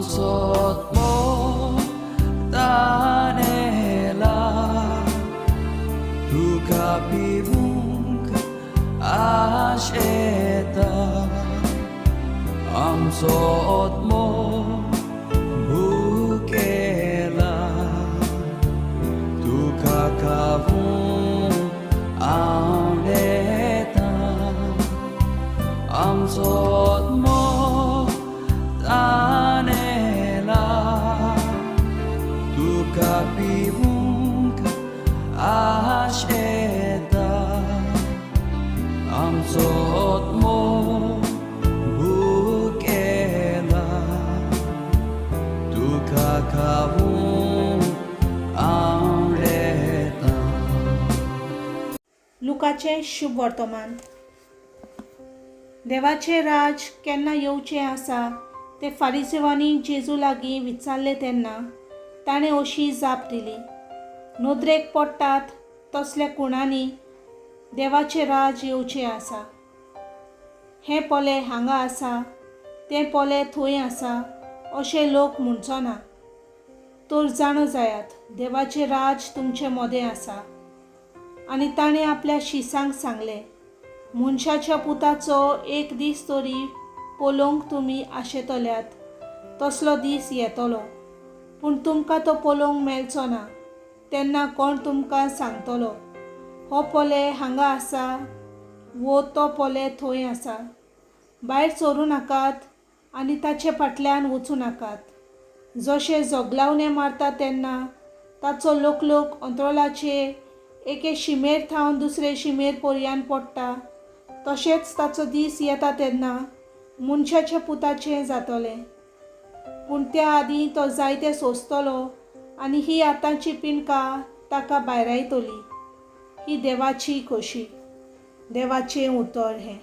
आमचो आत्मो तानेला तुका पिवूंक आशेता आमचो आत्मो भुकेला तुका खावूंक आवडेता आमचो आत्मो तानेला तुका पिवूंक आशेता आमचो आत्मो भुकेला तुका खावूंक आवडेता. लुकाचें शुभ वर्तमान. देवाचें राज केन्ना येवचें आसा तें फारिजेवांनी जेजू लागीं विचारलें तेन्ना ताणें अशी जाप दिली, नदरेक पडटात तसल्या खुणांनी देवाचें राज येवचें आसा. हें पोले हांगा आसा, तें पोले थंय आसा अशें लोक म्हणचो ना. तर जाणा जायात, देवाचें राज तुमचे मदें आसा. आनी ताणें आपल्या शिसांक सांगलें, मनशाच्या पुताचो एक दीस तरी पळोवंक तुमी आशेतल्यात तसलो दीस येतलो, पूण तुमकां तो पळोवंक मेळचो ना. तेन्ना कोण तुमकां सांगतलो, हो पोले हांगा आसा वो तो पोले थंय आसा. भायर सरूं नाकात आनी ताचे फाटल्यान वचूं नाकात. जशें जोगलावणें मारता तेन्ना ताचो लोकलोक अंत्रोलाचे एके शिमेर थावन दुसरे शिमेर पर्यान पडटा, तशेंच ताचो दीस येता तेन्ना मनशाच्या पुताचें जातलें. पूण त्या आदीं तो जायते सोंसतलो आनी ही आतांची पिंडका ताका भायरायतली. ही देवाची खोशी. देवाचें उतर हें.